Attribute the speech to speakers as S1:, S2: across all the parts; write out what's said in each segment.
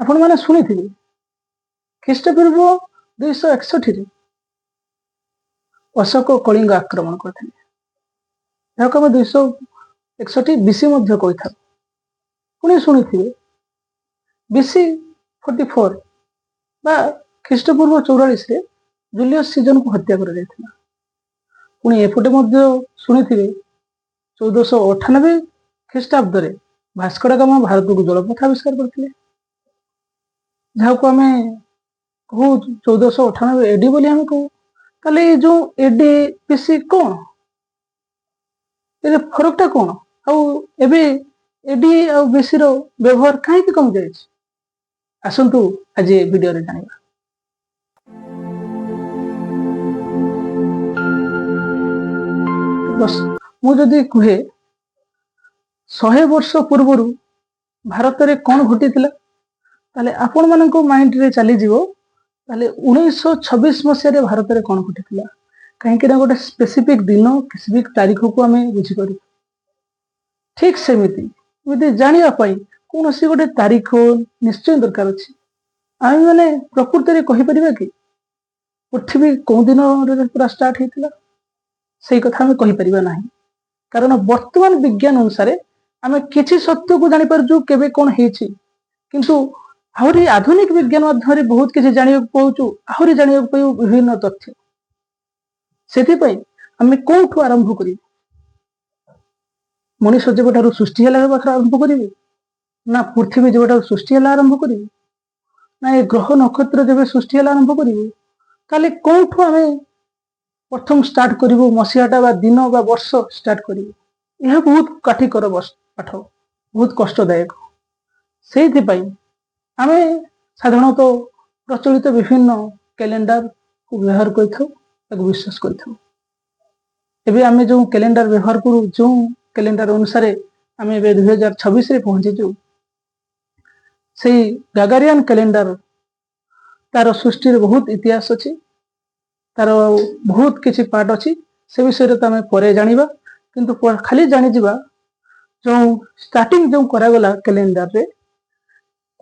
S1: ଆପଣମାନେ ଶୁଣିଥିବେ, ଖ୍ରୀଷ୍ଟପୂର୍ବ 261ରେ ଅଶୋକ କଳିଙ୍ଗ ଆକ୍ରମଣ କରିଥିଲେ। ଏହାକୁ ଆମେ 261 ବିସି ମଧ୍ୟ କହିଥାଉ। ପୁଣି ଶୁଣିଥିବେ, ବିସି 44 ବା ଖ୍ରୀଷ୍ଟପୂର୍ବ 44ରେ ଜୁଲିୟସ ସିଜରକୁ ହତ୍ୟା କରାଯାଇଥିଲା। ପୁଣି ଏପଟେ ମଧ୍ୟ ଶୁଣିଥିବେ, 1498 ଖ୍ରୀଷ୍ଟାବ୍ଦରେ ଭାସ୍କୋଡାଗାମା ଭାରତକୁ ଜଳପଥ ଆବିଷ୍କାର କରିଥିଲେ, ଯାହାକୁ ଆମେ କହୁ 1498 ଏଡି ବୋଲି ଆମେ କହୁ। ତାହେଲେ ଏଇ ଯୋଉ ଏଡି, ବିସି କଣ, ଏର ଫରକଟା କଣ, ଆଉ ଏବେ ଏଡି ଆଉ ବିସି ର ବ୍ୟବହାର କାହିଁକି କମି ଯାଇଛି, ଆସନ୍ତୁ ଆଜି ଏ ଭିଡିଓରେ ଜାଣିବା। ମୁଁ ଯଦି କୁହେ 100 ବର୍ଷ ପୂର୍ବରୁ ଭାରତରେ କଣ ଘଟିଥିଲା, ତାହେଲେ ଆପଣମାନଙ୍କ ମାଇଣ୍ଡରେ ଚାଲିଯିବ ତାହେଲେ 1926 ମସିହାରେ ଭାରତରେ କଣ ଘଟିଥିଲା। କାହିଁକି ନା ଗୋଟେ ସ୍ପେସିଫିକ ଦିନ, ସ୍ପେସିଫିକ ତାରିଖକୁ ଆମେ ବୁଝିପାରୁ। ଠିକ ସେମିତି ଏମିତି ଜାଣିବା ପାଇଁ କୌଣସି ଗୋଟେ ତାରିଖ ନିଶ୍ଚୟ ଦରକାର ଅଛି। ଆମେ ମାନେ ପ୍ରକୃତରେ କହିପାରିବା କି ପୃଥିବୀ କୋଉ ଦିନରେ ପୁରା ଷ୍ଟାର୍ଟ ହେଇଥିଲା? ସେଇ କଥା ଆମେ କହିପାରିବା ନାହିଁ, କାରଣ ବର୍ତ୍ତମାନ ବିଜ୍ଞାନ ଅନୁସାରେ ଆମେ କିଛି ସତ୍ୟକୁ ଜାଣିପାରୁଛୁ କେବେ କଣ ହେଇଛି, କିନ୍ତୁ ଆହୁରି ଆଧୁନିକ ବିଜ୍ଞାନ ମାଧ୍ୟମରେ ବହୁତ କିଛି ଜାଣିବାକୁ ପାଉଛୁ, ଆହୁରି ଜାଣିବାକୁ ପାଇବୁ ବିଭିନ୍ନ ତଥ୍ୟ। ସେଥିପାଇଁ ଆମେ କୋଉଠୁ ଆରମ୍ଭ କରିବୁ? ମଣିଷ ଯେବେଠାରୁ ସୃଷ୍ଟି ହେଲା ପାଖରେ ଆରମ୍ଭ କରିବୁ, ନା ପୃଥିବୀ ଯେବେଠାରୁ ସୃଷ୍ଟି ହେଲା ଆରମ୍ଭ କରିବୁ, ନା ଏ ଗ୍ରହ ନକ୍ଷତ୍ର ଯେବେ ସୃଷ୍ଟି ହେଲା ଆରମ୍ଭ କରିବୁ? ତାହେଲେ କୋଉଠୁ ଆମେ ପ୍ରଥମ ଷ୍ଟାର୍ଟ କରିବୁ ମସିହାଟା ବା ଦିନ ବା ବର୍ଷ ଷ୍ଟାର୍ଟ କରିବୁ? ଏହା ବହୁତ କାଠିକର ପାଠ, ବହୁତ କଷ୍ଟଦାୟକ। ସେଇଥିପାଇଁ ଆମେ ସାଧାରଣତଃ ପ୍ରଚଳିତ ବିଭିନ୍ନ କ୍ୟାଲେଣ୍ଡରକୁ ବ୍ୟବହାର କରିଥାଉ, ତାକୁ ବିଶ୍ୱାସ କରିଥାଉ। ଏବେ ଆମେ ଯେଉଁ କ୍ୟାଲେଣ୍ଡର ବ୍ୟବହାର କରୁ, ଯେଉଁ କ୍ୟାଲେଣ୍ଡର ଅନୁସାରେ ଆମେ ଏବେ 2026ରେ ପହଞ୍ଚିଛୁ, ସେଇ ଗାଗାରିଆନ କ୍ୟାଲେଣ୍ଡର ତାର ସୃଷ୍ଟିରେ ବହୁତ ଇତିହାସ ଅଛି, ତାର ବହୁତ କିଛି ପାର୍ଟ ଅଛି, ସେ ବିଷୟରେ ତ ଆମେ ପରେ ଜାଣିବା। କିନ୍ତୁ ଖାଲି ଜାଣିଯିବା ଯେଉଁ ଷ୍ଟାର୍ଟିଂ ଯେଉଁ କରାଗଲା କ୍ୟାଲେଣ୍ଡରରେ,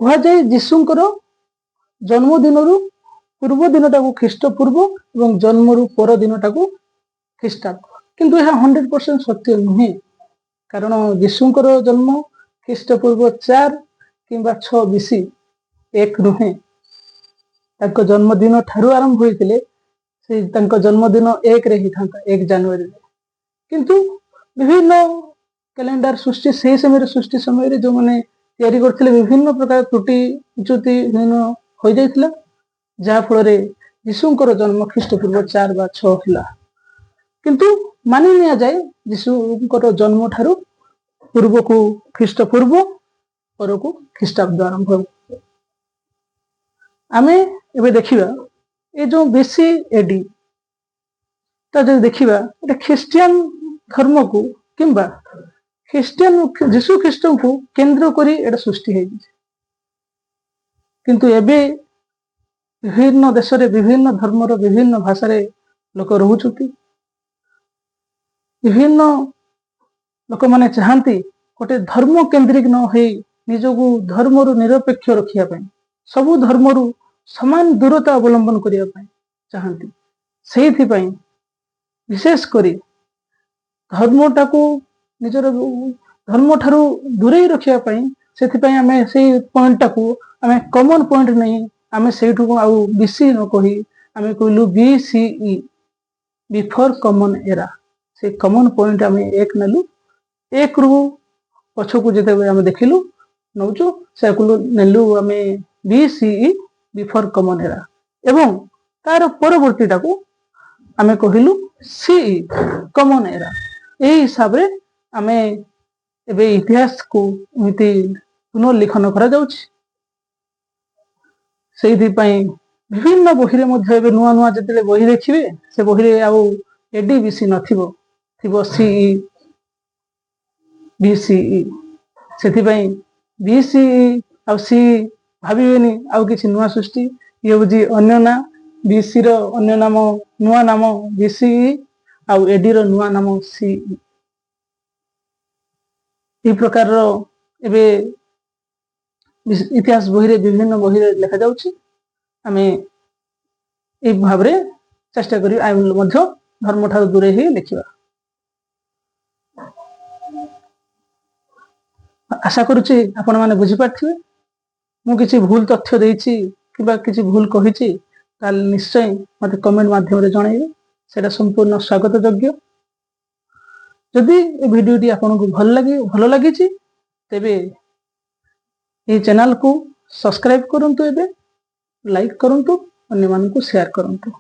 S1: କୁହାଯାଏ ଯୀଶୁଙ୍କର ଜନ୍ମଦିନରୁ ପୂର୍ବ ଦିନଟାକୁ ଖ୍ରୀଷ୍ଟପୂର୍ବ ଏବଂ ଜନ୍ମରୁ ପର ଦିନଟାକୁ ଖ୍ରୀଷ୍ଟାବ୍ଦ। କିନ୍ତୁ ଏହା 100% ସତ୍ୟ ନୁହେଁ, କାରଣ ଯୀଶୁଙ୍କର ଜନ୍ମ ଖ୍ରୀଷ୍ଟପୂର୍ବ 4 କିମ୍ବା 6 ବିସି, 1 ନୁହେଁ। ତାଙ୍କ ଜନ୍ମଦିନ ଠାରୁ ଆରମ୍ଭ ହୋଇଥିଲେ ସେ ତାଙ୍କ ଜନ୍ମଦିନ 1ରେ ହେଇଥାନ୍ତା, 1 ଜାନୁଆରୀରେ। କିନ୍ତୁ ବିଭିନ୍ନ କ୍ୟାଲେଣ୍ଡର ସୃଷ୍ଟି ସେଇ ସମୟରେ, ସୃଷ୍ଟି ସମୟରେ ଯେଉଁମାନେ ତିଆରି କରିଥିଲେ ବିଭିନ୍ନ ପ୍ରକାର ତ୍ରୁଟି ବିଚ୍ୟୁତି ବିଭିନ୍ନ ହୋଇଯାଇଥିଲା, ଯାହାଫଳରେ ଯୀଶୁଙ୍କର ଜନ୍ମ ଖ୍ରୀଷ୍ଟପୂର୍ବ 4 ବା 6 ହେଲା। କିନ୍ତୁ ମାନି ନିଆଯାଏ ଯୀଶୁଙ୍କର ଜନ୍ମ ଠାରୁ ପୂର୍ବକୁ ଖ୍ରୀଷ୍ଟପୂର୍ବ, ପରକୁ ଖ୍ରୀଷ୍ଟାବ୍ଦ ଆରମ୍ଭ ହେବ। ଆମେ ଏବେ ଦେଖିବା ଏ ଯୋଉ ବିସି ଏଡି ତା ଯଦି ଦେଖିବା, ଏଟା ଖ୍ରୀଷ୍ଟିଆନ ଧର୍ମକୁ କିମ୍ବା ଖ୍ରୀଷ୍ଟିଆନ ଯୀଶୁ ଖ୍ରୀଷ୍ଟଙ୍କୁ କେନ୍ଦ୍ର କରି ଏଟା ସୃଷ୍ଟି ହେଇଛି। କିନ୍ତୁ ଏବେ ବିଭିନ୍ନ ଦେଶରେ ବିଭିନ୍ନ ଧର୍ମର ବିଭିନ୍ନ ଭାଷାରେ ଲୋକ ରହୁଛନ୍ତି। ବିଭିନ୍ନ ଲୋକମାନେ ଚାହାନ୍ତି ଗୋଟେ ଧର୍ମ କେନ୍ଦ୍ରିକ ନ ହେଇ ନିଜକୁ ଧର୍ମରୁ ନିରପେକ୍ଷ ରଖିବା ପାଇଁ, ସବୁ ଧର୍ମରୁ ସମାନ ଦୂରତା ଅବଲମ୍ବନ କରିବା ପାଇଁ ଚାହାନ୍ତି। ସେଇଥିପାଇଁ ବିଶେଷ କରି ଧର୍ମଟାକୁ ନିଜର ଧର୍ମ ଠାରୁ ଦୂରେଇ ରଖିବା ପାଇଁ, ସେଥିପାଇଁ ଆମେ ସେଇ ପଏଣ୍ଟଟାକୁ ଆମେ କମନ ପଏଣ୍ଟ ନେଇ ଆମେ ସେଇଠୁ ଆଉ ବିସି ନ କହି ଆମେ କହିଲୁ ବିସିଇ, ବିଫୋର କମନ ଏରା। ସେ କମନ ପଏଣ୍ଟ ଆମେ 1 ନେଲୁ, 1ରୁ ପଛକୁ ଯେତେବେଳେ ଆମେ ଦେଖିଲୁ ନଉଛୁ, ସେକୁ ନେଲୁ ଆମେ ବିସିଇ, ବିଫୋର କମନ ଏରା, ଏବଂ ତାର ପରବର୍ତ୍ତୀଟାକୁ ଆମେ କହିଲୁ ସିଇ, କମନ ଏରା। ଏହି ହିସାବରେ ଆମେ ଏବେ ଇତିହାସକୁ ଏମିତି ପୁନର୍ଲିଖନ କରାଯାଉଛି। ସେଇଥିପାଇଁ ବିଭିନ୍ନ ବହିରେ ମଧ୍ୟ ଏବେ ନୂଆ ନୂଆ ଯେତେବେଳେ ବହି ଦେଖିବେ, ସେ ବହିରେ ଆଉ ଏଡି ବିସି ନଥିବ, ଥିବ ସିଇ, ବିସିଇ। ସେଥିପାଇଁ ବିସିଇ ଆଉ ସିଇ ଭାବିବେନି ଆଉ କିଛି ନୂଆ ସୃଷ୍ଟି, ଇଏ ହଉଛି ଅନ୍ୟ ନାଁ, ବିସି ର ଅନ୍ୟ ନାମ ନୂଆ ନାମ ବିସିଇ, ଆଉ ଏଡି ର ନୂଆ ନାମ ସିଇ। ଏହି ପ୍ରକାରର ଏବେ ଇତିହାସ ବହିରେ, ବିଭିନ୍ନ ବହିରେ ଲେଖାଯାଉଛି। ଆମେ ଏଇ ଭାବରେ ଚେଷ୍ଟା କରି ଆମେ ମଧ୍ୟ ଧର୍ମ ଠାରୁ ଦୂରେଇ ହେଇ ଲେଖିବା। ଆଶା କରୁଛି ଆପଣମାନେ ବୁଝିପାରିଥିବେ। ମୁଁ କିଛି ଭୁଲ ତଥ୍ୟ ଦେଇଛି କିମ୍ବା କିଛି ଭୁଲ କହିଛି, ତାହେଲେ ନିଶ୍ଚୟ ମୋତେ କମେଣ୍ଟ ମାଧ୍ୟମରେ ଜଣାଇବେ। ସେଇଟା ସମ୍ପୂର୍ଣ୍ଣ ସ୍ୱାଗତ ଯୋଗ୍ୟ। ଯଦି ଏ ଭିଡ଼ିଓଟି ଆପଣଙ୍କୁ ଭଲ ଲାଗିଛି, ତେବେ ଏହି ଚ୍ୟାନେଲକୁ ସବସ୍କ୍ରାଇବ କରନ୍ତୁ, ଏବେ ଲାଇକ୍ କରନ୍ତୁ, ଅନ୍ୟମାନଙ୍କୁ ସେୟାର କରନ୍ତୁ।